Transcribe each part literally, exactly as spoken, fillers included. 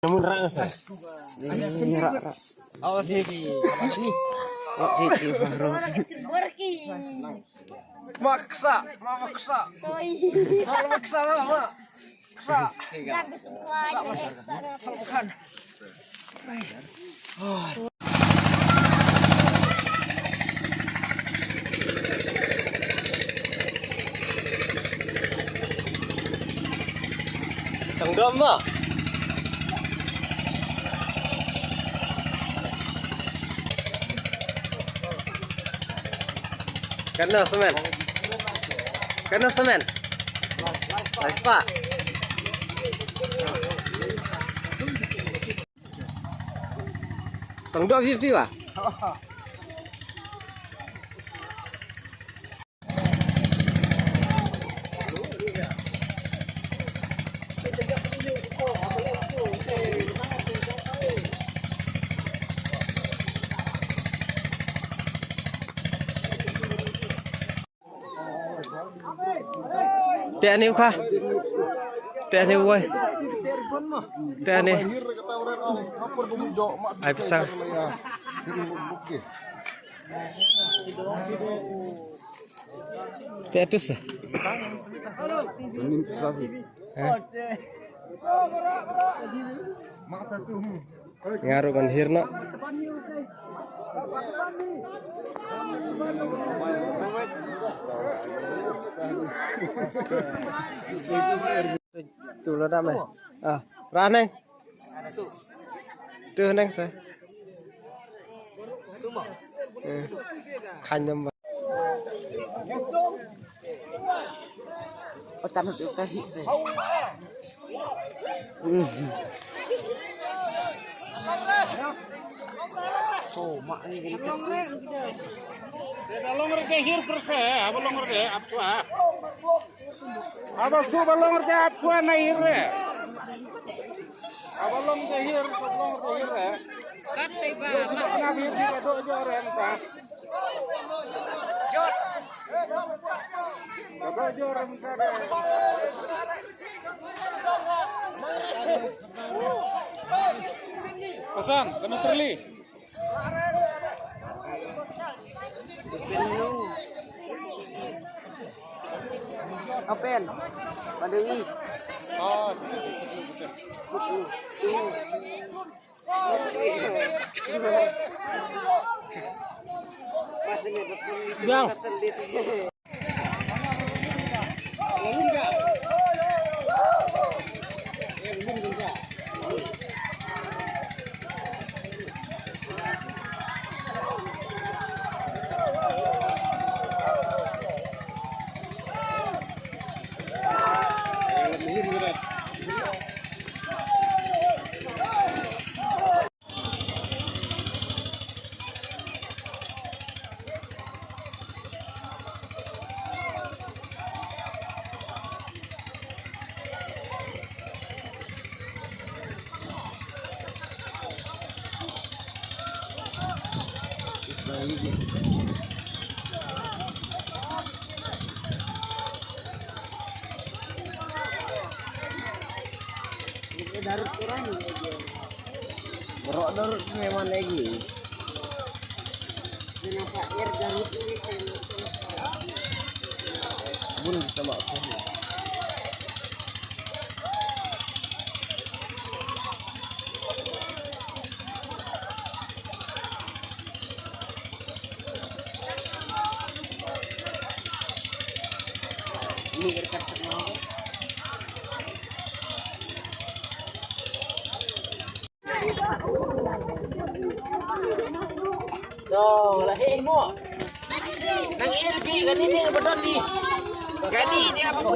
Namun rak sa. Rak, rak. Awas ni. Rak, cik, cik, rak. Maksa, maksa. Maksa, maksa. Sa. Sa. Sa. Tang dom ma. Kano semen? Kano semen? Lai spah. Tang dok view view ah. Te ani u kha. Te ani u wai. Te ani. Ai pisa. Te atus. Ha? Nga ruh ngan hiar noh. Tu la dam eh. Ah, rah neng. Tu neng sa. Eh, khan nyam ba. Patan tu sa hi sa. Te da long re te hir pyrse, haba long re ap chwa. Haba sdang ba long re te ap chwa na hir re. Haba long te hir, sdang long re te hir re. Yo chwa na hir di ka do jo re ta. Pasan, kena terli. Open. Pada ni. Oh. Bang. Berok dur memang lagi. Kenapa air garut ini? Bun bisa maksud. Ini berkat semua. To, la heh mo. Nang ïa lagi kane ne ba don ni. Kane ne ba don.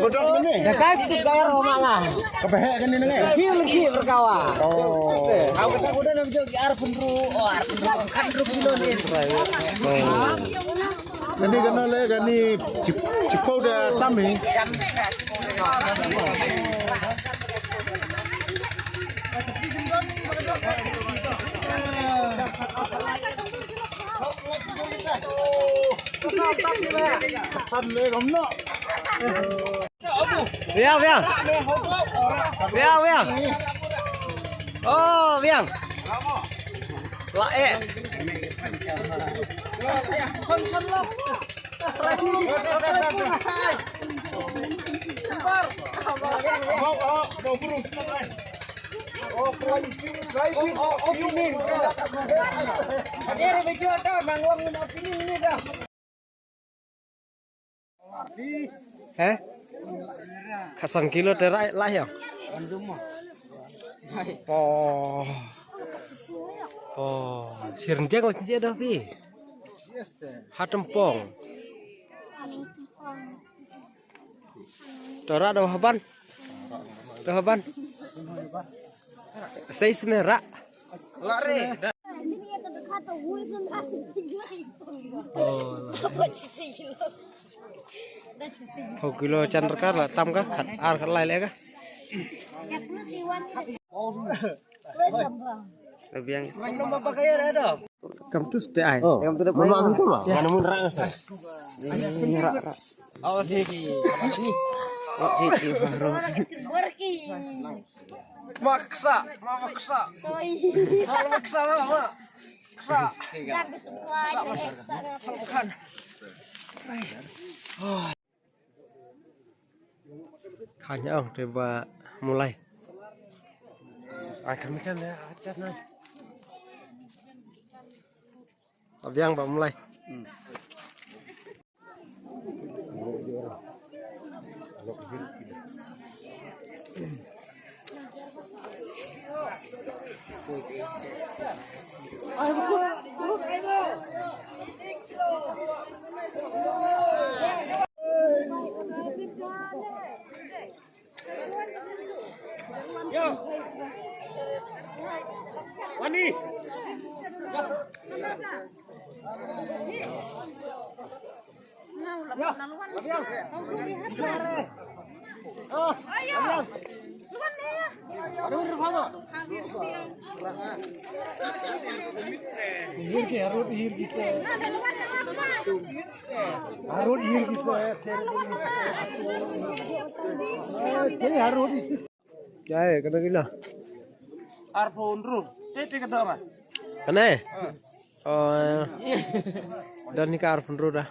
Ba don kane. Ka behek kane ne. Kil kil kawa. Oh. Kau kata udah nak jauh ar pun ru, oh ar pun ru, kan ru kilo ni. Kane kane le kane chip chip kau dah tam ni. San le gam no. Bia bia. Biang, biang. Oh, biang. Wah, eh. He? Khatsan kilo te ra lah ya. Oh. Oh, sirnjek lah je dah pi. Hatem pong. Tora dah haban. Dah haban. Seis merah. Oh. Phew kilo chan rkar la tam ka khat ar khat lai le ka. Biang. Kam tu sete ai. Oh. Kam tu dah. Mana mun rak sa. Rak rak. Oh, si, si. Ni. Oh, si, si, baru. Maksa, maksa. Maksa, maksa. Maksa. Sengkan. Kanya ong te ba mulai. Ai kami kan ya atas na. Abiang ba mulai. Jai, kena gila. Arphew hynriew. Te te ka dora. Kane? Oh. Don ni ka arphew hynriew dah.